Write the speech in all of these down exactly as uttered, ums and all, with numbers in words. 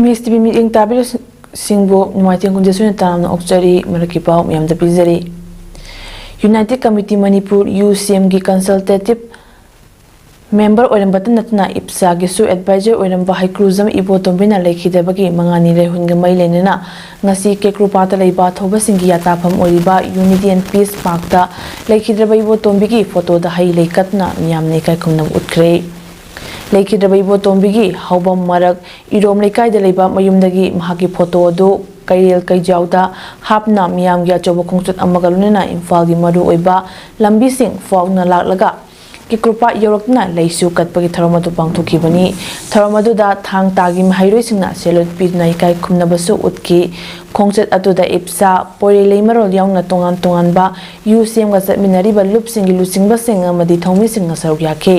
ꯃꯤꯁ TV ꯃꯤꯠꯌꯦꯡ ꯇꯥꯕꯤꯔꯤꯕꯁꯤꯡꯕꯨ ꯅꯨꯡꯉꯥꯏꯊꯦꯡ ꯈꯨꯟꯖꯦꯁꯨꯅ ꯇꯔꯥꯝꯅ ꯑꯣꯛꯆꯔꯤ꯫ ꯃꯔꯛꯀꯤ ꯄꯥꯎ ꯃꯌꯥꯝꯗ ꯄꯤꯖꯔꯤ꯫ United Committee Manipur, ꯌꯨ ꯁꯤ ꯑꯦꯝꯒꯤ consultative member ꯑꯣꯏꯔꯝꯕꯇ ꯅꯠꯇꯅ ꯏꯞꯁꯥꯒꯤꯁꯨ advisor ꯑꯣꯏꯔꯝꯕ ꯍꯩꯀ꯭ꯔꯨꯖꯝ ꯏꯕꯣꯇꯣꯝꯕꯤꯅ ꯂꯩꯈꯤꯗꯕꯒꯤ ꯃꯉꯥꯅꯤ ꯂꯩꯍꯨꯟꯒ ꯃꯔꯤ ꯂꯩꯅꯅ ꯉꯁꯤ ꯀꯦꯀ꯭ꯔꯨꯄꯥꯠꯇ ꯂꯩꯕ ꯊꯧꯕꯁꯤꯡꯒꯤ ꯌꯥꯇꯥꯐꯝ ꯑꯣꯏꯔꯤꯕ Unity and Peace Parkꯇ ꯂꯩꯈꯤꯗ꯭ꯔꯕ ꯏꯕꯣꯇꯣꯝꯕꯤꯒꯤ ꯐꯣꯇꯣꯗ ꯍꯩ ꯂꯩ ꯀꯠꯇꯨꯅ ꯃꯤꯌꯥꯝꯅ ꯏꯀꯥꯏ ꯈꯨꯝꯅꯕ ꯎꯠꯈ꯭ꯔꯦ꯫ ꯂꯩꯈꯤꯗ꯭ꯔꯕ ꯏꯕꯣꯇꯣꯝꯕꯤꯒꯤ ꯍꯧꯕꯝ ꯃꯔꯛ ꯏꯔꯣꯝ ꯂꯩꯀꯥꯏꯗ ꯂꯩꯕ ꯃꯌꯨꯝꯗꯒꯤ ꯃꯍꯥꯛꯀꯤ ꯐꯣꯇꯣ ꯑꯗꯨ ꯀꯩꯔꯦꯜ ꯀꯩꯖꯥꯎꯗ ꯍꯥꯞꯅ ꯃꯤꯌꯥꯝꯒꯤ ꯑꯆꯧꯕ ꯈꯣꯡꯆꯠ ꯑꯃꯒ ꯂꯣꯏꯅꯅ ꯏꯝꯐꯥꯜꯒꯤ ꯃꯔꯨꯑꯣꯏꯕ ꯂꯝꯕꯤꯁꯤꯡ ꯐꯥꯎꯅ ꯂꯥꯛꯂꯒ ꯀꯦꯀ꯭ꯔꯨꯄꯥꯠ ꯌꯧꯔꯛꯇꯨꯅ ꯂꯩꯁꯨ ꯀꯠꯄꯒꯤ ꯊꯧꯔꯝ ꯑꯗꯨ ꯄꯥꯡꯊꯣꯛꯈꯤꯕꯅꯤ꯫ ꯊꯧꯔꯝ ꯑꯗꯨꯗ ꯊꯥꯡ ꯇꯥꯒꯤ ꯃꯍꯩꯔꯣꯏꯁꯤꯡꯅ salute ꯄꯤꯗꯨꯅ ꯏꯀꯥꯏ ꯈꯨꯝꯅꯕꯁꯨ ꯎꯠꯈꯤ꯫ ꯈꯣꯡꯆꯠ ꯑꯗꯨꯗ ꯏꯞꯁꯥ, ꯄꯣꯏꯔꯩ ꯂꯩꯃꯔꯣꯜ ꯌꯥꯎꯅ ꯇꯣꯉꯥꯟ ꯇꯣꯉꯥꯟꯕ ꯌꯨ ꯁꯤ ꯑꯦꯝꯒ ꯆꯠꯃꯤꯟꯅꯔꯤꯕ ꯂꯨꯞꯁꯤꯡꯒꯤ ꯂꯨꯆꯤꯡꯕꯁꯤꯡ ꯑꯃꯗꯤ ꯊꯧꯃꯤꯁꯤꯡꯅ ꯁꯔꯨꯛ ꯌꯥꯈꯤ꯫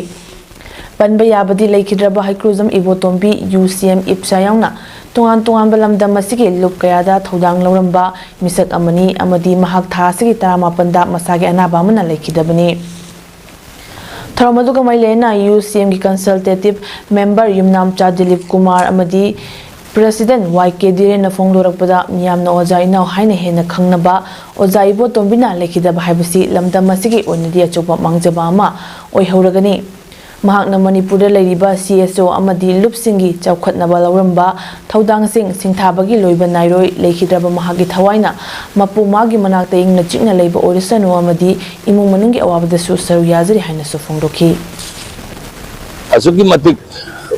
ꯄꯟꯕ ꯌꯥꯕꯗꯤ ꯂꯩꯈꯤꯗ꯭ꯔꯕ ꯍꯩꯀ꯭ꯔꯨꯖꯝ ꯏꯕꯣꯇꯣꯝꯕꯤ, ꯌꯨ ꯁꯤ ꯑꯦꯝ ꯏꯞꯁꯥ ꯌꯥꯎꯅ ꯇꯣꯉꯥꯟ ꯇꯣꯉꯥꯟꯕ ꯂꯝꯗꯝ ꯑꯁꯤꯒꯤ ꯂꯨꯞ ꯀꯌꯥꯗ ꯊꯧꯗꯥꯡ ꯂꯧꯔꯝꯕ ꯃꯤꯁꯛ ꯑꯃꯅꯤ ꯑꯃꯗꯤ ꯃꯍꯥꯛ ꯊꯥ ꯑꯁꯤꯒꯤ ꯇꯔꯥꯃꯥꯄꯟꯗ ꯃꯁꯥꯒꯤ ꯑꯅꯥꯕ ꯑꯃꯅ ꯂꯩꯈꯤꯗꯕꯅꯤ꯫ ꯊꯧꯔꯝ ꯑꯗꯨꯒ ꯃꯔꯤ ꯂꯩꯅꯅ ꯌꯨ ꯁꯤ ꯑꯦꯝꯒꯤ consultative member ꯌꯨꯝꯅꯥꯝꯆꯥ ꯗꯤꯂꯤꯞ ꯀꯨꯃꯥꯔ ꯑꯃꯗꯤ president ꯋꯥꯏ ꯀꯦ ꯙꯤꯔꯦꯟꯅ ꯐꯣꯡꯗꯣꯔꯛꯄꯗ ꯃꯤꯌꯥꯝꯅ ꯑꯣꯖꯥ ꯏꯅꯥꯎ ꯍꯥꯏꯅ ꯍꯦꯟꯅ ꯈꯪꯅꯕ ꯑꯣꯖꯥ ꯏꯕꯣꯇꯣꯝꯕꯤꯅ ꯂꯩꯈꯤꯗꯕ ꯍꯥꯏꯕꯁꯤ ꯂꯝꯗꯝ ꯑꯁꯤꯒꯤ ꯑꯣꯏꯅꯗꯤ ꯑꯆꯧꯕ ꯃꯥꯡꯖꯕ ꯑꯃ ꯑꯣꯏꯍꯧꯔꯒꯅꯤ꯫ ꯃꯍꯥꯛꯅ ꯃꯅꯤꯄꯨꯔꯗ ꯂꯩꯔꯤꯕ ꯁꯤ ꯑꯦꯁ ꯑꯣ ꯑꯃꯗꯤ ꯂꯨꯞꯁꯤꯡꯒꯤ ꯆꯥꯎꯈꯠꯅꯕ ꯂꯧꯔꯝꯕ ꯊꯧꯗꯥꯡꯁꯤꯡ ꯁꯤꯡꯊꯥꯕꯒꯤ ꯂꯣꯏꯕ ꯅꯥꯏꯔꯣꯏ꯫ ꯂꯩꯈꯤꯗ꯭ꯔꯕ ꯃꯍꯥꯛꯀꯤ ꯊꯋꯥꯏꯅ ꯃꯄꯨ ꯃꯥꯒꯤ ꯃꯅꯥꯛꯇ ꯏꯪꯅ ꯆꯤꯛꯅ ꯂꯩꯕ ꯑꯣꯏꯔꯁꯅꯨ ꯑꯃꯗꯤ ꯏꯃꯨꯡ ꯃꯅꯨꯡꯒꯤ ꯑꯋꯥꯕꯗꯁꯨ ꯁꯔꯨꯛ ꯌꯥꯖꯔꯤ ꯍꯥꯏꯅꯁꯨ ꯐꯣꯡꯗꯣꯛꯈꯤ꯫ ꯑꯁꯨꯛꯀꯤ ꯃꯇꯤꯛ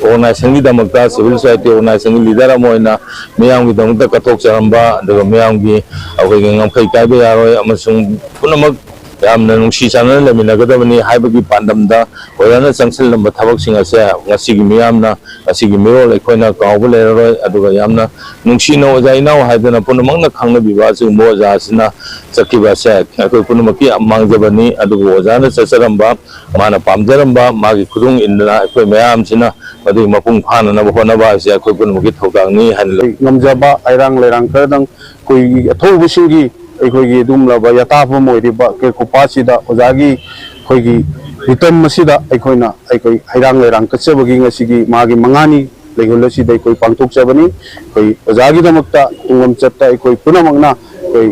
organizationꯒꯤꯗꯃꯛꯇ, civil society organizationꯒꯤ leader ꯑꯃ ꯑꯣꯏꯅ ꯃꯤꯌꯥꯝꯒꯤꯗꯃꯛꯇ ꯀꯠꯊꯣꯛꯆꯔꯝꯕ, ꯑꯗꯨꯒ ꯃꯤꯌꯥꯝꯒꯤ ꯑꯩꯈꯣꯏꯒꯤ ꯉꯝꯈꯩ ꯀꯥꯏꯕ ꯌꯥꯔꯣꯏ ꯑꯃꯁꯨꯡ ꯄꯨꯝꯅꯃꯛ ꯌꯥꯝꯅ ꯅꯨꯡꯁꯤ ꯆꯥꯟꯅꯅ ꯂꯩꯃꯤꯟꯅꯒꯗꯕꯅꯤ ꯍꯥꯏꯕꯒꯤ ꯄꯥꯟꯗꯝꯗ ꯑꯣꯖꯥꯅ ꯆꯪꯁꯤꯜꯂꯝꯕ ꯊꯕꯛꯁꯤꯡ ꯑꯁꯦ ꯉꯁꯤꯒꯤ ꯃꯤꯌꯥꯝꯅ, ꯉꯁꯤꯒꯤ ꯃꯤꯔꯣꯜ ꯑꯩꯈꯣꯏꯅ ꯀꯥꯎꯕ ꯂꯩꯔꯔꯣꯏ꯫ ꯑꯗꯨꯒ ꯌꯥꯝꯅ ꯅꯨꯡꯁꯤꯅ ꯑꯣꯖꯥ ꯏꯅꯥꯎ ꯍꯥꯏꯗꯅ ꯄꯨꯝꯅꯃꯛꯅ ꯈꯪꯅꯕꯤꯕ ꯑꯁꯤꯒꯨꯝꯕ ꯑꯣꯖꯥ ꯑꯁꯤꯅ ꯆꯠꯈꯤꯕ ꯑꯁꯦ ꯑꯩꯈꯣꯏ ꯄꯨꯝꯅꯃꯛꯀꯤ ꯌꯥꯝ ꯃꯥꯡꯖꯕꯅꯤ꯫ ꯑꯗꯨꯕꯨ ꯑꯣꯖꯥꯅ ꯆꯠꯆꯔꯝꯕ, ꯃꯥꯅ ꯄꯥꯝꯖꯔꯝꯕ, ꯃꯥꯒꯤ ꯈꯨꯗꯨꯡ ꯏꯟꯗꯨꯅ ꯑꯩꯈꯣꯏ ꯃꯌꯥꯝꯁꯤꯅ ꯃꯗꯨꯒꯤ ꯃꯄꯨꯡ ꯐꯥꯅꯅꯕ ꯍꯣꯠꯅꯕ ꯍꯥꯏꯁꯦ ꯑꯩꯈꯣꯏ ꯄꯨꯝꯅꯃꯛꯀꯤ ꯊꯧꯗꯥꯡꯅꯤ ꯍꯥꯏꯅ ꯂꯧꯏ꯫ ꯉꯝꯖꯕ ꯍꯩꯔꯥꯡ ꯂꯩꯔꯥꯡ ꯈꯔꯗꯪ ꯑꯩꯈꯣꯏꯒꯤ ꯑꯊꯧꯕꯁꯤꯡꯒꯤ ꯑꯩꯈꯣꯏꯒꯤ ꯑꯗꯨꯒꯨꯝꯂꯕ ꯌꯥꯇꯥꯐꯝ ꯑꯣꯏꯔꯤꯕ ꯀꯦꯀ꯭ꯔꯨꯄꯥꯠꯁꯤꯗ ꯑꯣꯖꯥꯒꯤ ꯑꯩꯈꯣꯏꯒꯤ ꯃꯤꯇꯝ ꯑꯁꯤꯗ ꯑꯩꯈꯣꯏꯅ ꯑꯩꯈꯣꯏ ꯍꯩꯔꯥꯡ ꯂꯩꯔꯥꯡ ꯀꯠꯆꯕꯒꯤ ꯉꯁꯤꯒꯤ ꯃꯥꯒꯤ ꯃꯉꯥꯅꯤ ꯂꯩꯍꯨꯜ ꯑꯁꯤꯗ ꯑꯩꯈꯣꯏ ꯄꯥꯡꯊꯣꯛꯆꯕꯅꯤ꯫ ꯑꯩꯈꯣꯏ ꯑꯣꯖꯥꯒꯤꯗꯃꯛꯇ ꯇꯨꯡꯂꯝꯆꯠꯇ ꯑꯩꯈꯣꯏ ꯄꯨꯝꯅꯃꯛꯅ ꯑꯩꯈꯣꯏ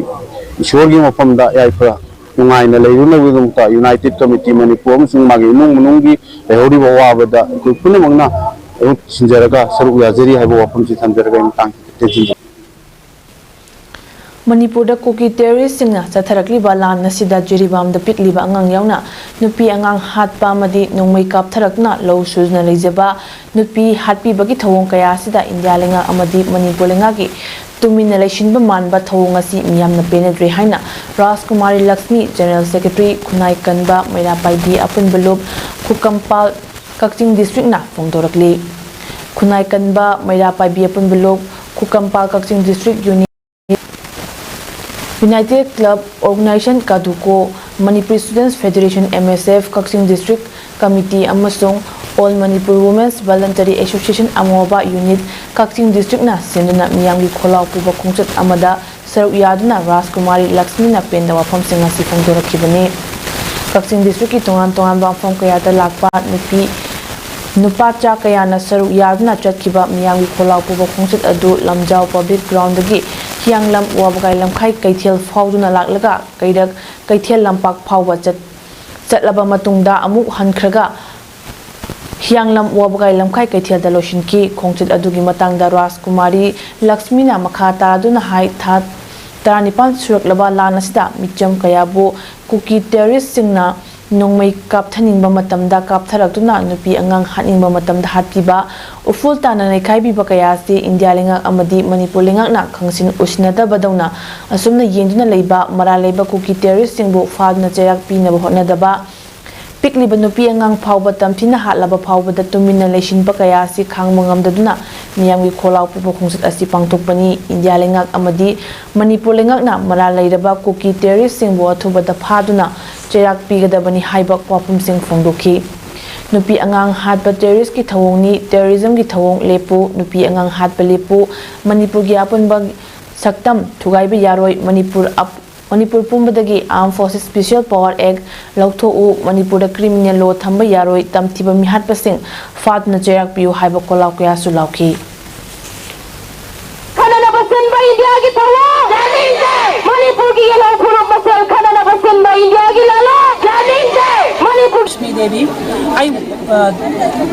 ꯏꯁꯣꯔꯒꯤ ꯃꯐꯝꯗ ꯌꯥꯏꯐ ꯅꯨꯡꯉꯥꯏꯅ ꯂꯩꯔꯨꯅꯕꯒꯤꯗꯃꯛꯇ United Committee ꯃꯅꯤꯄꯨꯔ ꯑꯃꯁꯨꯡ ꯃꯥꯒꯤ ꯏꯃꯨꯡ ꯃꯅꯨꯡꯒꯤ ꯂꯩꯍꯧꯔꯤꯕ ꯑꯋꯥꯕꯗ ꯑꯩꯈꯣꯏ ꯄꯨꯝꯅꯃꯛꯅ ꯃꯍꯨꯠ ꯁꯤꯟꯖꯔꯒ ꯁꯔꯨꯛ ꯌꯥꯖꯔꯤ ꯍꯥꯏꯕ ꯋꯥꯐꯝꯁꯤ ꯊꯝꯖꯔꯒ ꯑꯩ ꯃꯇꯥꯡ ꯇꯦꯟꯁꯤꯟꯖꯒꯦ꯫ ꯃꯅꯤꯄꯨꯔꯗ ꯀꯨꯀꯤ ꯇꯦꯔꯣꯔꯤꯁꯁꯤꯡꯅ ꯆꯠꯊꯔꯛꯂꯤꯕ ꯂꯥꯟ ꯑꯁꯤꯗ ꯖꯤꯔꯤꯕꯥꯝꯗ ꯄꯤꯛꯂꯤꯕ ꯑꯉꯥꯡ ꯌꯥꯎꯅ ꯅꯨꯄꯤ ꯑꯉꯥꯡ ꯍꯥꯠꯄ ꯑꯃꯗꯤ ꯅꯣꯡꯃꯩ ꯀꯥꯞꯊꯔꯛꯇꯨꯅ ꯂꯧ ꯁꯨꯗꯨꯅ ꯂꯩꯖꯕ ꯅꯨꯄꯤ ꯍꯥꯠꯄꯤꯕꯒꯤ ꯊꯧꯑꯣꯡ ꯀꯌꯥ ꯑꯁꯤꯗ ꯏꯟꯗꯤꯌꯥ ꯂꯩꯉꯥꯛ ꯑꯃꯗꯤ ꯃꯅꯤꯄꯨꯔ ꯂꯩꯉꯥꯛꯀꯤ ꯇꯨꯃꯤꯟꯅ ꯂꯩꯁꯤꯟꯕ ꯃꯥꯟꯕ ꯊꯧꯑꯣꯡ ꯑꯁꯤ ꯃꯤꯌꯥꯝꯅ ꯄꯦꯟꯅꯗ꯭ꯔꯦ ꯍꯥꯏꯅ ꯔꯥꯖꯀꯨꯃꯥꯔꯤ ꯂꯛꯁꯃꯤ, General Secretary, ꯈꯨꯟꯅꯥꯏ ꯀꯟꯕ ꯃꯩꯔꯥ ꯄꯥꯏꯕꯤ ꯑꯄꯨꯟꯕ ꯂꯨꯞ, ꯈꯨꯀꯝꯄꯥꯜ, ꯀꯛꯆꯤꯡ district ꯅ ꯐꯣꯡꯗꯣꯔꯛꯂꯤ꯫ ꯈꯨꯟꯅꯥꯏ ꯀꯟꯕ ꯃꯩꯔꯥ ꯄꯥꯏꯕꯤ ꯑꯄꯨꯟꯕ ꯂꯨꯞ, ꯈꯨꯀꯝꯄꯥꯜ, ꯀꯛꯆꯤꯡ district unit, United Club Organization, ꯀꯥꯗꯨꯀꯣ, Manipur Students Federation, M S F, ꯀꯛꯆꯤꯡ district committee ꯑꯃꯁꯨꯡ All Manipur Women's Voluntary Association, ꯑꯃꯣꯕꯥ unit, ꯀꯛꯆꯤꯡ district ꯅ ꯁꯤꯟꯗꯨꯅ ꯃꯤꯌꯥꯝꯒꯤ ꯈꯣꯜꯂꯥꯎ ꯄꯨꯕ ꯈꯣꯡꯆꯠ ꯑꯃꯗ ꯁꯔꯨꯛ ꯌꯥꯗꯨꯅ ꯔꯥꯖꯀꯨꯃꯥꯔꯤ ꯂꯛꯁꯃꯤꯅ ꯄꯦꯟꯗꯕ ꯋꯥꯐꯝꯁꯤꯡ ꯑꯁꯤ ꯐꯣꯡꯗꯣꯔꯛꯈꯤꯕꯅꯤ꯫ ꯀꯛꯆꯤꯡ district ꯀꯤ ꯇꯣꯉꯥꯟ ꯇꯣꯉꯥꯟꯕ ꯃꯐꯝ ꯀꯌꯥꯗ ꯂꯥꯛꯄ ꯅꯨꯄꯤ ꯅꯨꯄꯥ ꯆꯥ ꯀꯌꯥꯅ ꯁꯔꯨꯛ ꯌꯥꯗꯨꯅ ꯆꯠꯈꯤꯕ ꯃꯤꯌꯥꯝꯒꯤ ꯈꯣꯜꯂꯥꯎ ꯄꯨꯕ ꯈꯣꯡꯆꯠ ꯑꯗꯨ ꯂꯝꯖꯥꯎ public ground ꯗꯒꯤ ꯍꯤꯌꯥꯡꯂꯝ ꯋꯥꯕꯒꯥꯏ ꯂꯝꯈꯥꯏ ꯀꯩꯊꯦꯜ ꯐꯥꯎꯗꯨꯅ ꯂꯥꯛꯂꯒ ꯀꯩꯔꯛ ꯀꯩꯊꯦꯜ ꯂꯝꯄꯥꯛ ꯐꯥꯎꯕ ꯆꯠ-, ꯆꯠꯂꯕ ꯃꯇꯨꯡꯗ ꯑꯃꯨꯛ ꯍꯟꯈ꯭ꯔꯒ ꯍꯤꯌꯥꯡꯂꯝ ꯋꯥꯕꯒꯥꯏ ꯂꯝꯈꯥꯏ ꯀꯩꯊꯦꯜꯗ ꯂꯣꯏꯁꯤꯟꯈꯤ꯫ ꯈꯣꯡꯆꯠ ꯑꯗꯨꯒꯤ ꯃꯇꯥꯡꯗ ꯔꯥꯖꯀꯨꯃꯥꯔꯤ ꯂꯛꯁꯃꯤꯅ ꯃꯈꯥ ꯇꯥꯗꯨꯅ ꯍꯥꯏ, ꯊꯥ ꯇꯔꯥꯅꯤꯄꯥꯟ ꯁꯨꯔꯛꯂꯕ ꯂꯥꯟ ꯑꯁꯤꯗ ꯃꯤꯆꯝ ꯀꯌꯥꯕꯨ ꯀꯨꯀꯤ terrorist ꯁꯤꯡꯅ ꯅꯣꯡꯃꯩ ꯀꯥꯞꯊꯅꯤꯡꯕ ꯃꯇꯝꯗ ꯀꯥꯞꯊꯔꯛꯇꯨꯅ ꯅꯨꯄꯤ ꯑꯉꯥꯡ ꯍꯥꯠꯅꯤꯡꯕ ꯃꯇꯝꯗ ꯍꯥꯠꯄꯤꯕ, ꯎꯐꯨꯜ ꯇꯥꯅ ꯅꯩꯈꯥꯏꯕꯤꯕ ꯀꯌꯥ ꯑꯁꯤ ꯏꯟꯗꯤꯌꯥ ꯂꯩꯉꯥꯛ ꯑꯃꯗꯤ ꯃꯅꯤꯄꯨꯔ ꯂꯩꯉꯥꯛꯅ ꯈꯪꯁꯤꯟ ꯎꯁꯤꯟꯅꯗꯕꯗꯧꯅ ꯑꯁꯨꯝꯅ ꯌꯦꯡꯗꯨꯅ ꯂꯩꯕ ꯃꯔꯥꯜ ꯂꯩꯕ ꯀꯨꯀꯤ terrorist ꯁꯤꯡꯕꯨ ꯐꯥꯗꯨꯅ ꯆꯩꯔꯥꯛ ꯄꯤꯅꯕ ꯍꯣꯠꯅꯗꯕ, ꯄꯤꯛꯂꯤꯕ ꯅꯨꯄꯤ ꯑꯉꯥꯡ ꯐꯥꯎꯕ ꯇꯝꯊꯤꯅ ꯍꯥꯠꯂꯕ ꯐꯥꯎꯕꯗ ꯇꯨꯃꯤꯟꯅ ꯂꯩꯁꯤꯟꯕ ꯀꯌꯥ ꯑꯁꯤ ꯈꯥꯡꯕ ꯉꯝꯗꯗꯨꯅ ꯃꯤꯌꯥꯝꯒꯤ ꯈꯣꯜꯂꯥꯎ ꯄꯨꯕ ꯈꯣꯡꯆꯠ ꯑꯁꯤ ꯄꯥꯡꯊꯣꯛꯄꯅꯤ꯫ ꯏꯟꯗꯤꯌꯥ ꯂꯩꯉꯥꯛ ꯑꯃꯗꯤ ꯃꯅꯤꯄꯨꯔ ꯂꯩꯉꯥꯛꯅ ꯃꯔꯥꯜ ꯂꯩꯔꯕ ꯀꯨꯀꯤ terrorist ꯁꯤꯡꯕꯨ ꯑꯊꯨꯕꯗ ꯐꯥꯗꯨꯅ ꯆꯩꯔꯥꯛ ꯄꯤꯒꯗꯕꯅꯤ ꯍꯥꯏꯕ ꯋꯥꯐꯝꯁꯤꯡ ꯐꯣꯡꯗꯣꯛꯈꯤ꯫ ꯅꯨꯄꯤ ꯑꯉꯥꯡ ꯍꯥꯠꯄ terrorist ꯀꯤ ꯊꯧꯑꯣꯡꯅꯤ, terrorism ꯒꯤ ꯊꯧꯑꯣꯡ ꯂꯦꯞꯄꯨ, ꯅꯨꯄꯤ ꯑꯉꯥꯡ ꯍꯥꯠꯄ ꯂꯦꯞꯄꯨ, ꯃꯅꯤꯄꯨꯔꯒꯤ ꯑꯄꯨꯟꯕ ꯁꯛꯇꯝ ꯊꯨꯒꯥꯏꯕ ꯌꯥꯔꯣꯏ, ꯃꯅꯤꯄꯨꯔ ꯑꯞ-, ꯃꯅꯤꯄꯨꯔ ꯄꯨꯝꯕꯗꯒꯤ Armed Forces Special Power Act ꯂꯧꯊꯣꯛꯎ, ꯃꯅꯤꯄꯨꯔꯗ criminal law ꯊꯝꯕ ꯌꯥꯔꯣꯏ, ꯇꯝꯊꯤꯕ ꯃꯤꯍꯥꯠꯄꯁꯤꯡ ꯐꯥꯗꯨꯅ ꯆꯩꯔꯥꯛ ꯄꯤꯌꯨ ꯍꯥꯏꯕ ꯈꯣꯜꯂꯥꯎ ꯀꯌꯥꯁꯨ ꯂꯥꯎꯈꯤ꯫ ꯈꯠꯅꯅꯕ ꯁꯤꯟꯕ ꯏꯟꯗꯤꯌꯥꯒꯤ ꯊꯧꯑꯣꯡ ꯌꯥꯅꯤꯡꯗꯦ꯫ ꯃꯅꯤꯄꯨꯔꯒꯤ ꯌꯦꯜꯍꯧ ꯐꯨꯔꯨꯞ ꯃꯁꯦꯜ ꯈꯠꯅꯅꯕ ꯁꯤꯟꯕ ꯏꯟꯗꯤꯌꯥꯒꯤ ꯂꯥꯂꯣꯡ ꯌꯥꯅꯤꯡꯗꯦ꯫ ꯃꯅꯤꯄꯨꯔ ꯂꯛꯁꯃꯤ ꯗꯦꯕꯤ, ꯑꯩ, ꯑ,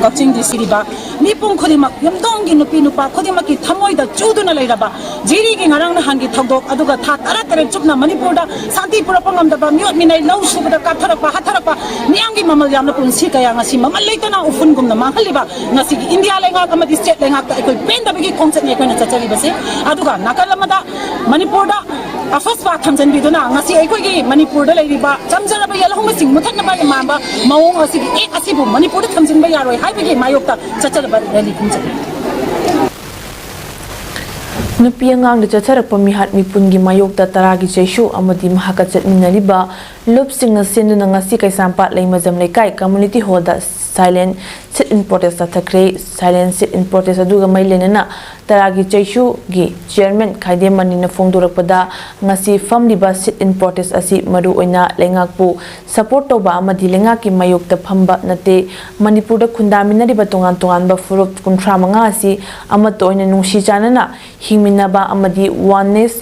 ꯀꯛꯆꯤꯡ ꯗꯤ ꯁꯤꯗ ꯃꯤꯄꯨꯝ ꯈꯨꯗꯤꯡꯃꯛ, ꯌꯨꯝꯊꯣꯡꯒꯤ ꯅꯨꯄꯤ ꯅꯨꯄꯥ ꯈꯨꯗꯤꯡꯃꯛꯀꯤ ꯊꯃꯣꯏꯗ ꯆꯨꯗꯨꯅ ꯂꯩꯔꯕ ꯖꯤꯔꯤꯒꯤ ꯉꯔꯥꯡ ꯅꯍꯥꯟꯒꯤ ꯊꯧꯗꯣꯛ, ꯑꯗꯨꯒ ꯊꯥ ꯇꯔꯥꯇꯔꯦꯠ ꯆꯨꯞꯅ ꯃꯅꯤꯄꯨꯔꯗ ꯁꯥꯟꯇꯤ ꯄꯨꯔꯛꯄ ꯉꯝꯗꯕ, ꯃꯤꯑꯣꯠ ꯃꯤꯅꯩ, ꯂꯧ ꯁꯨꯕꯗ ꯀꯥꯞꯊꯔꯛꯄ, ꯍꯥꯠꯊꯔꯛꯄ, ꯃꯤꯌꯥꯝꯒꯤ ꯃꯃꯜ ꯌꯥꯝꯅ ꯄꯨꯟꯁꯤ ꯀꯌꯥ ꯉꯁꯤ ꯃꯃꯜ ꯂꯩꯇꯅ ꯎꯐꯨꯟꯒꯨꯝꯅ ꯃꯥꯡꯍꯜꯂꯤꯕ ꯉꯁꯤꯒꯤ ꯏꯟꯗꯤꯌꯥ ꯂꯩꯉꯥꯛ ꯑꯃꯗꯤ state ꯂꯩꯉꯥꯛꯇ ꯑꯩꯈꯣꯏ ꯄꯦꯟꯗꯕꯒꯤ ꯈꯣꯡꯆꯠꯅꯤ ꯑꯩꯈꯣꯏꯅ ꯆꯠꯆꯔꯤꯕꯁꯦ꯫ ꯑꯗꯨꯒ ꯅꯥꯀꯜ ꯑꯃꯗ ꯃꯅꯤꯄꯨꯔꯗ ꯑꯐꯁꯄꯥ ꯊꯝꯖꯤꯟꯕꯤꯗꯨꯅ ꯉꯁꯤ ꯑꯩꯈꯣꯏꯒꯤ ꯃꯅꯤꯄꯨꯔꯗ ꯂꯩꯔꯤꯕ ꯆꯝꯖꯔꯕ ꯌꯦꯜꯍꯧꯃꯁꯤꯡ ꯃꯨꯊꯠꯅꯕ ꯃꯥꯟꯕ ꯃꯑꯣꯡ ꯑꯁꯤꯒꯤ act ꯑꯁꯤꯕꯨ ꯃꯅꯤꯄꯨꯔꯗ ꯊꯝꯖꯤꯟꯕ ꯌꯥꯔꯣꯏ ꯍꯥꯏꯕꯒꯤ ꯃꯥꯌꯣꯛꯇ ꯆꯠꯆꯔꯕ rally ꯈꯣꯡꯆꯠꯅꯤ꯫ ꯅꯨꯄꯤ ꯑꯉꯥꯡꯗ ꯆꯠꯊꯔꯛꯄ ꯃꯤꯍꯥꯠ ꯃꯤꯄꯨꯟꯒꯤ ꯃꯥꯌꯣꯛꯇ ꯇꯔꯥꯒꯤ ꯆꯩꯁꯨ ꯑꯃꯗꯤ ꯃꯍꯥꯛꯀ ꯆꯠꯃꯤꯟꯅꯔꯤꯕ ꯂꯨꯞꯁꯤꯡꯅ ꯁꯤꯟꯗꯨꯅ ꯉꯁꯤ ꯀꯩꯁꯥꯝꯄꯥꯠ ꯂꯩꯃꯖꯝ ꯂꯩꯀꯥꯏ community hall ꯗ silent sit-in protest ꯆꯠꯊꯈ꯭ꯔꯦ꯫ Silent sit-in protest ꯑꯗꯨꯒ ꯃꯔꯤ ꯂꯩꯅꯅ ꯇꯔꯥꯒꯤ ꯆꯩꯁꯨꯒꯤ chairman ꯈꯥꯏꯗꯦꯝ ꯃꯅꯤꯅ ꯐꯣꯡꯗꯣꯔꯛꯄꯗ, ꯉꯁꯤ ꯐꯝꯂꯤꯕ sit-in protest ꯑꯁꯤ ꯃꯔꯨꯑꯣꯏꯅ ꯂꯩꯉꯥꯛꯄꯨ support ꯇꯧꯕ ꯑꯃꯗꯤ ꯂꯩꯉꯥꯛꯀꯤ ꯃꯥꯌꯣꯛꯇ ꯐꯝꯕ ꯅꯠꯇꯦ꯫ ꯃꯅꯤꯄꯨꯔꯗ ꯈꯨꯟꯗꯥꯃꯤꯟꯅꯔꯤꯕ ꯇꯣꯉꯥꯟ ꯇꯣꯉꯥꯟꯕ ꯐꯨꯔꯨꯞ ꯀꯨꯟꯊ꯭ꯔꯥ ꯃꯉꯥ ꯑꯁꯤ ꯑꯃꯠꯇ ꯑꯣꯏꯅ ꯅꯨꯡꯁꯤ ꯆꯥꯟꯅꯅ ꯍꯤꯡꯃꯤꯟꯅꯕ ꯑꯃꯗꯤ oneness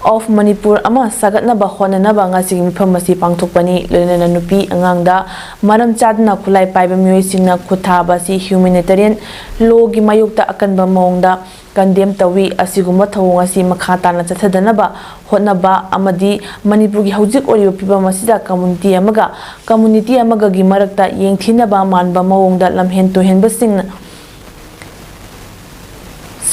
of ꯃꯅꯤꯄꯨꯔ ꯑꯃ ꯁꯥꯒꯠꯅꯕ ꯍꯣꯠꯅꯅꯕ ꯉꯁꯤꯒꯤ ꯃꯤꯐꯝ ꯑꯁꯤ ꯄꯥꯡꯊꯣꯛꯄꯅꯤ꯫ ꯂꯣꯏꯅꯅ ꯅꯨꯄꯤ ꯑꯉꯥꯡꯗ ꯃꯔꯝ ꯆꯥꯗꯅ ꯈꯨꯠꯂꯥꯏ ꯄꯥꯏꯕ ꯃꯤꯑꯣꯏꯁꯤꯡꯅ ꯈꯨꯠ ꯊꯥꯕ ꯑꯁꯤ humanitarian law ꯒꯤ ꯃꯥꯌꯣꯛꯇ ꯑꯀꯟꯕ ꯃꯑꯣꯡꯗ condemn ꯇꯧꯏ꯫ ꯑꯁꯤꯒꯨꯝꯕ ꯊꯧꯑꯣꯡ ꯑꯁꯤ ꯃꯈꯥ ꯇꯥꯅ ꯆꯠꯊꯗꯅꯕ ꯍꯣꯠꯅꯕ ꯑꯃꯗꯤ ꯃꯅꯤꯄꯨꯔꯒꯤ ꯍꯧꯖꯤꯛ ꯑꯣꯏꯔꯤꯕ ꯐꯤꯕꯝ ꯑꯁꯤꯗ community ꯑꯃꯒ community ꯑꯃꯒꯒꯤ ꯃꯔꯛꯇ ꯌꯦꯡꯊꯤꯅꯕ ꯃꯥꯟꯕ ꯃꯑꯣꯡꯗ ꯂꯝꯍꯦꯟ ꯇꯨꯍꯦꯟꯕꯁꯤꯡꯅ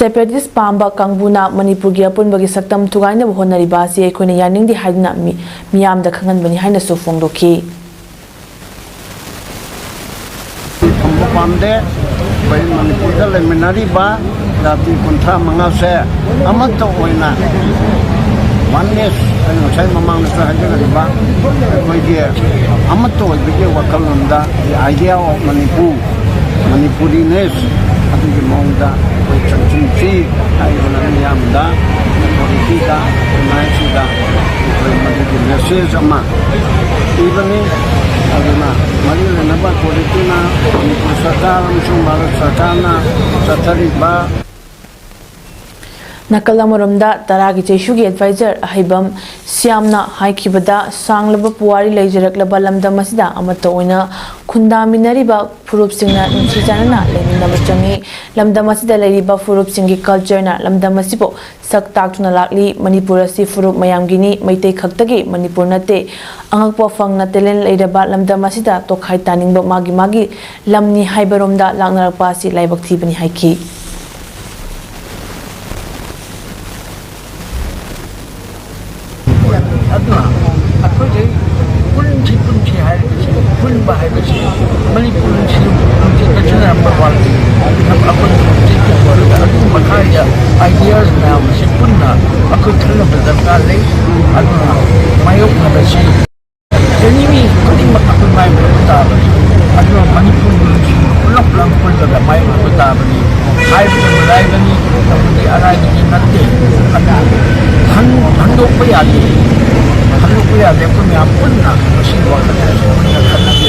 separatist ꯄꯥꯝꯕ ꯀꯥꯡꯕꯨꯅ ꯃꯅꯤꯄꯨꯔꯒꯤ ꯑꯄꯨꯟꯕꯒꯤ ꯁꯛꯇꯝ ꯊꯨꯒꯥꯏꯅꯕ ꯍꯣꯠꯅꯔꯤꯕ ꯑꯁꯤ ꯑꯩꯈꯣꯏꯅ ꯌꯥꯅꯤꯡꯗꯦ ꯍꯥꯏꯗꯨꯅ ꯃꯤ-, ꯃꯤꯌꯥꯝꯗ ꯈꯪꯍꯟꯕꯅꯤ ꯍꯥꯏꯅꯁꯨ ꯐꯣꯡꯗꯣꯛꯈꯤ꯫ ꯊꯝꯕ ꯄꯥꯝꯗꯦ꯫ ꯑꯩꯈꯣꯏ ꯃꯅꯤꯄꯨꯔꯗ ꯂꯩꯃꯤꯟꯅꯔꯤꯕ ꯖꯥꯇꯤ ꯀꯨꯟꯊ꯭ꯔꯥ ꯃꯉꯥꯁꯦ ꯑꯃꯠꯇ ꯑꯣꯏꯅ oneness, ꯑꯩ ꯉꯁꯥꯏ ꯃꯃꯥꯡꯗꯁꯨ ꯍꯥꯏꯖꯈ꯭ꯔꯤꯕ, ꯑꯩꯈꯣꯏꯒꯤ ꯑꯃꯠꯇ ꯑꯣꯏꯕꯒꯤ ꯋꯥꯈꯜꯂꯣꯟꯗ, the idea of Manipur, Manipuriness, ꯑꯗꯨꯒꯤ ꯃꯑꯣꯡꯗ ꯑꯩꯈꯣꯏ ꯆꯪꯁꯤꯟꯁꯤ ꯍꯥꯏꯗꯅ ꯃꯤꯌꯥꯝꯗ ꯑꯩꯈꯣꯏ ꯁꯤꯗ, ꯈꯨꯟꯅꯥꯏꯁꯤꯗ ꯑꯩꯈꯣꯏ ꯃꯗꯨꯒꯤ ꯃꯦꯁꯦꯖ ꯑꯃ ꯄꯤꯕꯅꯤ꯫ ꯑꯗꯨꯅ ꯃꯔꯤ ꯂꯩꯅꯕ ꯑꯣꯊꯣꯔꯤꯇꯤꯅ, ꯃꯅꯤꯄꯨꯔ ꯁꯔꯀꯥꯔ ꯑꯃꯁꯨꯡ ꯚꯥꯔꯠ ꯁꯔꯀꯥꯔꯅ ꯆꯠꯊꯔꯤꯕ ꯅꯥꯀꯜ ꯑꯃꯔꯣꯝꯗ ꯇꯔꯥꯒꯤ ꯆꯩꯁꯨꯒꯤ ꯑꯦꯗꯚꯥꯏꯖꯔ ꯑꯍꯩꯕꯝ ꯁ꯭ꯌꯥꯝꯅ ꯍꯥꯏꯈꯤꯕꯗ, ꯁꯥꯡꯂꯕ ꯄꯨꯋꯥꯔꯤ ꯂꯩꯖꯔꯛꯂꯕ ꯂꯝꯗꯝ ꯑꯁꯤꯗ ꯑꯃꯠꯇ ꯑꯣꯏꯅ ꯈꯨꯟꯗꯥꯃꯤꯟꯅꯔꯤꯕ ꯐꯨꯔꯨꯞꯁꯤꯡꯅ ꯅꯨꯡꯁꯤ ꯆꯥꯟꯅꯅ ꯂꯩꯃꯤꯟꯅꯕ ꯆꯪꯏ꯫ ꯂꯝꯗꯝ ꯑꯁꯤꯗ ꯂꯩꯔꯤꯕ ꯐꯨꯔꯨꯞꯁꯤꯡꯒꯤ ꯀꯜꯆꯔꯅ ꯂꯝꯗꯝ ꯑꯁꯤꯕꯨ ꯁꯛ ꯇꯥꯛꯇꯨꯅ ꯂꯥꯛꯂꯤ꯫ ꯃꯅꯤꯄꯨꯔ ꯑꯁꯤ ꯐꯨꯔꯨꯞ ꯃꯌꯥꯝꯒꯤꯅꯤ, ꯃꯩꯇꯩ ꯈꯛꯇꯒꯤ ꯃꯅꯤꯄꯨꯔ ꯅꯠꯇꯦ꯫ ꯑꯉꯛꯄ ꯐꯪꯅ ꯇꯦꯂꯦꯟ ꯂꯩꯔꯕ ꯂꯝꯗꯝ ꯑꯁꯤꯗ ꯇꯣꯈꯥꯏ ꯇꯥꯅꯤꯡꯕ ꯃꯥꯒꯤ ꯃꯥꯒꯤ ꯂꯝꯅꯤ ꯍꯥꯏꯕꯔꯣꯝꯗ ꯂꯥꯛꯅꯔꯛꯄ ꯑꯁꯤ ꯂꯥꯏꯕꯛ ꯊꯤꯕꯅꯤ ꯍꯥꯏꯈꯤ꯫ ꯑꯗꯨꯅ ꯑꯩꯈꯣꯏꯒꯤ ꯄꯨꯟꯁꯤ ꯄꯨꯟꯁꯤ ꯍꯥꯏꯔꯤꯕꯁꯤ, ꯄꯨꯟꯕ ꯍꯥꯏꯕꯁꯤ ꯃꯅꯤꯄꯨꯔ ꯅꯨꯡꯁꯤ ꯅꯨꯡꯁꯤꯠꯇ ꯆꯨꯅꯔꯝꯕ ꯋꯥꯔꯤ꯫ ꯑꯩꯈꯣꯏ ꯍꯧꯖꯤꯛ ꯍꯧꯔꯒ ꯑꯗꯨꯒꯤ ꯃꯈꯥꯗ ideas ꯃꯌꯥꯝ ꯑꯁꯤ ꯄꯨꯟꯅ ꯑꯩꯈꯣꯏ ꯈꯟꯅꯕ ꯗꯔꯀꯥꯔ ꯂꯩ꯫ ꯑꯗꯨꯅ ꯃꯥꯌꯣꯛꯅꯕꯁꯤ ꯑꯦꯅꯤꯃꯤ ꯈꯨꯗꯤꯡꯃꯛ ꯑꯩꯈꯣꯏ ꯃꯥꯌꯣꯛꯅꯕ ꯇꯥꯕꯅꯤ꯫ ꯑꯗꯨꯅ ꯃꯅꯤꯄꯨꯔꯒꯤ ꯄꯨꯂꯞ ꯂꯥꯡ ꯄꯨꯜꯂꯒ ꯃꯥꯌꯣꯛꯅꯕ ꯇꯥꯕꯅꯤ꯫ ꯍꯥꯏꯕꯗ ꯃꯤꯔꯥꯏꯕꯅꯤ, ꯇꯧꯕꯗꯤ ꯑꯔꯥꯏꯕꯗꯤ ꯅꯠꯇꯦ꯫ ꯑꯗꯨ ꯍꯟ-, ꯍꯟꯗꯣꯛꯄ ꯌꯥꯗꯦ꯫ ꯍꯟꯗꯣꯛꯄ ꯌꯥꯗꯦ꯫ ꯑꯩꯈꯣꯏ ꯃꯌꯥꯝ ꯄꯨꯟꯅ ꯃꯁꯤꯒꯤ ꯋꯥꯈꯜ ꯑꯁꯤ ꯄꯨꯟꯅ ꯈꯟꯅꯁꯤ꯫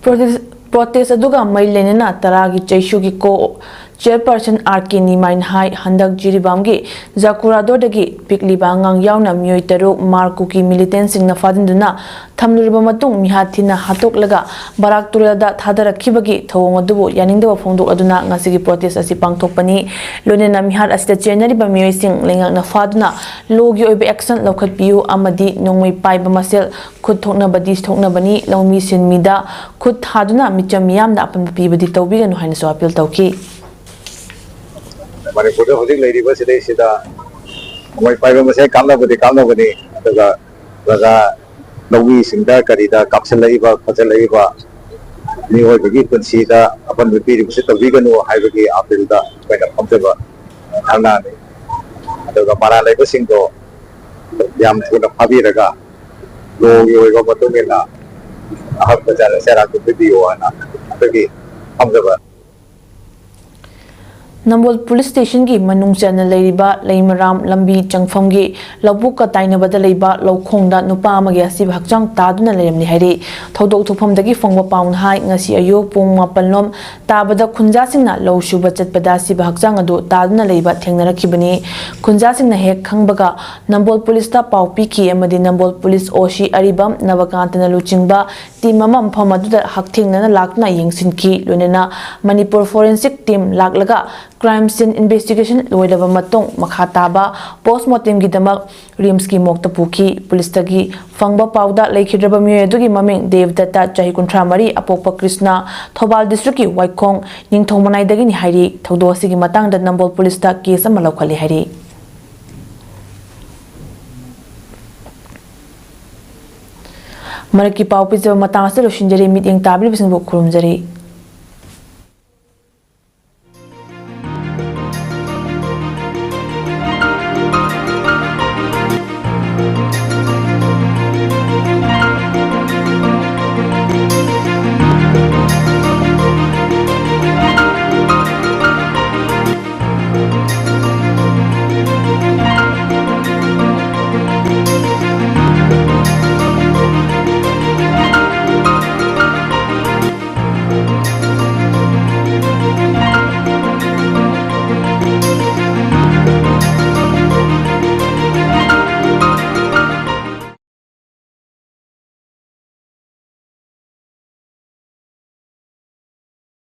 ꯄ꯭ꯔꯣꯇꯦꯁ, ꯄ꯭ꯔꯣꯇꯦꯁ ꯑꯗꯨꯒ ꯃꯔꯤ ꯂꯩꯅꯅ ꯇꯔꯥꯒꯤ ꯆꯩꯁꯨꯒꯤ ꯀꯣ ꯆꯤꯌꯔꯄꯔꯁꯟ ꯑꯥꯔ ꯀꯦ ꯅꯤꯃꯥꯏꯅ ꯍꯥꯏ, ꯍꯟꯗꯛ ꯖꯤꯔꯤꯕꯥꯝꯒꯤ ꯖꯀꯨꯔꯥꯗꯣꯗꯒꯤ ꯄꯤꯛꯂꯤꯕ ꯑꯉꯥꯡ ꯌꯥꯎꯅ ꯃꯤꯑꯣꯏ ꯇꯔꯨꯛ ꯃꯥꯔ ꯀꯨꯀꯤ ꯃꯤꯂꯤꯇꯦꯟꯁꯤꯡꯅ ꯐꯥꯖꯤꯟꯗꯨꯅ ꯊꯝꯂꯨꯔꯕ ꯃꯇꯨꯡ, ꯃꯤꯍꯥꯠ ꯊꯤꯅ ꯍꯥꯠꯇꯣꯛꯂꯒ ꯕꯔꯥꯛ ꯇꯨꯔꯦꯜꯗ ꯊꯥꯗꯔꯛꯈꯤꯕꯒꯤ ꯊꯧꯑꯣꯡ ꯑꯗꯨꯕꯨ ꯌꯥꯅꯤꯡꯗꯕ ꯐꯣꯡꯗꯣꯛꯂꯗꯨꯅ ꯉꯁꯤꯒꯤ ꯄ꯭ꯔꯣꯇꯦꯁ ꯑꯁꯤ ꯄꯥꯡꯊꯣꯛꯄꯅꯤ꯫ ꯂꯣꯏꯅꯅ ꯃꯤꯍꯥꯠ ꯑꯁꯤꯗ ꯆꯦꯟꯅꯔꯤꯕ ꯃꯤꯑꯣꯏꯁꯤꯡ ꯂꯩꯉꯥꯛꯅ ꯐꯥꯗꯨꯅ ꯂꯣꯒꯤ ꯑꯣꯏꯕ ꯑꯦꯛꯁꯟ ꯂꯧꯈꯠꯄꯤꯌꯨ ꯑꯃꯗꯤ ꯅꯣꯡꯃꯩ ꯄꯥꯏꯕ ꯃꯁꯦꯜ ꯈꯨꯠ ꯊꯣꯛꯅꯕꯗꯤ ꯊꯣꯛꯅꯕꯅꯤ, ꯂꯧꯃꯤ ꯁꯤꯟꯃꯤꯗ ꯈꯨꯠ ꯊꯥꯗꯨꯅ ꯃꯤꯆꯝ ꯃꯤꯌꯥꯝꯗ ꯑꯄꯟꯕ ꯄꯤꯕꯗꯤ ꯇꯧꯕꯤꯒꯅꯨ ꯍꯥꯏꯅꯁꯨ ꯑꯄꯤꯜ ꯇꯧꯈꯤ꯫ ꯃꯅꯤꯄꯨꯔꯗ ꯍꯧꯖꯤꯛ ꯂꯩꯔꯤꯕ ꯁꯤꯗꯩꯁꯤꯗ ꯅꯣꯡꯃꯩ ꯄꯥꯏꯕ ꯃꯁꯦꯜ ꯀꯥꯞꯅꯕꯗꯤ ꯀꯥꯞꯅꯕꯅꯤ, ꯑꯗꯨꯒ ꯄ꯭ꯔꯖꯥ ꯂꯧꯃꯤꯁꯤꯡꯗ ꯀꯔꯤꯗ ꯀꯥꯞꯁꯤꯜꯂꯛꯏꯕ ꯈꯣꯠꯆꯜꯂꯛꯏꯕ ꯃꯤꯑꯣꯏꯕꯒꯤ ꯄꯨꯟꯁꯤꯗ ꯑꯄꯟꯕ ꯄꯤꯔꯤꯕꯁꯤ ꯇꯧꯕꯤꯒꯅꯨ ꯍꯥꯏꯕꯒꯤ ꯑꯄꯤꯜꯗ ꯑꯩꯈꯣꯏꯅ ꯐꯝꯖꯕ ꯙꯔꯅꯥꯅꯤ꯫ ꯑꯗꯨꯒ ꯃꯔꯥꯜ ꯂꯩꯕꯁꯤꯡꯗꯣ ꯌꯥꯝ ꯊꯨꯅ ꯐꯥꯕꯤꯔꯒ ꯂꯣꯒꯤ ꯑꯣꯏꯕ ꯃꯇꯨꯡ ꯏꯟꯅ ꯑꯍꯛꯄ ꯆꯩꯔꯥꯛ ꯆꯩꯔꯥꯛꯇꯨ ꯄꯤꯕꯤꯌꯨ ꯍꯥꯏꯅ ꯑꯩꯈꯣꯏꯒꯤ ꯐꯝꯖꯕ꯫ ꯅꯝꯕꯣꯜ ꯄꯨꯂꯤꯁ ꯁ꯭ꯇꯦꯁꯟꯒꯤ ꯃꯅꯨꯡ ꯆꯟꯅ ꯂꯩꯔꯤꯕ ꯂꯩꯃꯔꯥꯝ ꯂꯝꯕꯤ ꯆꯪꯐꯝꯒꯤ ꯂꯧꯕꯨꯛꯀ ꯇꯥꯏꯅꯕꯗ ꯂꯩꯕ ꯂꯧꯈꯣꯡꯗ ꯅꯨꯄꯥ ꯑꯃꯒꯤ ꯑꯁꯤꯕ ꯍꯛꯆꯥꯡ ꯇꯥꯗꯨꯅ ꯂꯩꯔꯝꯂꯦ ꯍꯥꯏꯔꯤ꯫ ꯊꯧꯗꯣꯛ ꯊꯣꯛꯐꯝꯗꯒꯤ ꯐꯪꯕ ꯄꯥꯎꯅ ꯍꯥꯏ, ꯉꯁꯤ ꯑꯌꯨꯛ ꯄꯨꯡ ꯃꯥꯄꯟ ꯂꯣꯝ ꯇꯥꯕꯗ ꯈꯨꯟꯖꯥꯁꯤꯡꯅ ꯂꯧ ꯁꯨꯕ ꯆꯠꯄꯗ ꯑꯁꯤꯕ ꯍꯛꯆꯥꯡ ꯑꯗꯨ ꯇꯥꯗꯨꯅ ꯂꯩꯕ ꯊꯦꯡꯅꯔꯛꯈꯤꯕꯅꯤ꯫ ꯈꯨꯟꯖꯥꯁꯤꯡꯅ ꯍꯦꯛ ꯈꯪꯕꯒ ꯅꯝꯕꯣꯜ ꯄꯨꯂꯤꯁꯇ ꯄꯥꯎ ꯄꯤꯈꯤ ꯑꯃꯗꯤ ꯅꯝꯕꯣꯜ ꯄꯨꯂꯤꯁ ꯑꯣ ꯁꯤ ꯑꯔꯤꯕꯝ ꯅꯕꯀꯥꯟꯇꯅ ꯂꯨꯆꯤꯡꯕ ꯇꯤꯝ ꯑꯃ ꯃꯐꯝ ꯑꯗꯨꯗ ꯍꯛꯊꯦꯡꯅꯅ ꯂꯥꯛꯇꯨꯅ ꯌꯦꯡꯁꯤꯟꯈꯤ꯫ ꯂꯣꯏꯅꯅ ꯃꯅꯤꯄꯨꯔ ꯐꯣꯔꯦꯟꯁꯤꯛ ꯇꯤꯝ ꯂꯥꯛꯂꯒ ꯀ꯭ꯔꯥꯏꯝ ꯁꯤꯟ ꯏꯟꯚꯦꯁꯇꯤꯒꯦꯁꯟ ꯂꯣꯏꯔꯕ ꯃꯇꯨꯡ ꯃꯈꯥ ꯇꯥꯕ ꯄꯣꯁꯃꯣꯔꯇꯦꯝꯒꯤꯗꯃꯛ ꯔꯤꯝꯁꯀꯤ ꯃꯣꯔꯒꯇ ꯄꯨꯈꯤ꯫ ꯄꯨꯂꯤꯁꯇꯒꯤ ꯐꯪꯕ ꯄꯥꯎꯗ ꯂꯩꯈꯤꯗ꯭ꯔꯕ ꯃꯤꯑꯣꯏ ꯑꯗꯨꯒꯤ ꯃꯃꯤꯡ ꯗꯦꯕꯗꯠꯇ, ꯆꯍꯤ ꯀꯨꯟꯊ꯭ꯔꯥ ꯃꯔꯤ, ꯑꯄꯣꯛꯄ ꯀ꯭ꯔꯤꯁꯅ, ꯊꯧꯕꯥꯜ ꯗꯤꯁꯇ꯭ꯔꯤꯛꯀꯤ ꯋꯥꯏꯈꯣꯡ ꯅꯤꯡꯊꯧ ꯃꯅꯥꯏꯗꯒꯤꯅꯤ ꯍꯥꯏꯔꯤ꯫ ꯊꯧꯗꯣꯛ ꯑꯁꯤꯒꯤ ꯃꯇꯥꯡꯗ ꯅꯝꯕꯣꯜ ꯄꯨꯂꯤꯁꯇ ꯀꯦꯁ ꯑꯃ ꯂꯧꯈꯠꯂꯦ ꯍꯥꯏꯔꯤ꯫ ꯃꯔꯛꯀꯤ ꯄꯥꯎ ꯄꯤꯖꯕ ꯃꯇꯥꯡ ꯑꯁꯤꯗ ꯂꯣꯏꯁꯤꯟꯖꯔꯦ꯫ ꯃꯤꯠꯌꯦꯡ ꯇꯥꯕꯤꯔꯤꯕꯁꯤꯡꯕꯨ ꯈꯨꯔꯨꯝꯖꯔꯤ꯫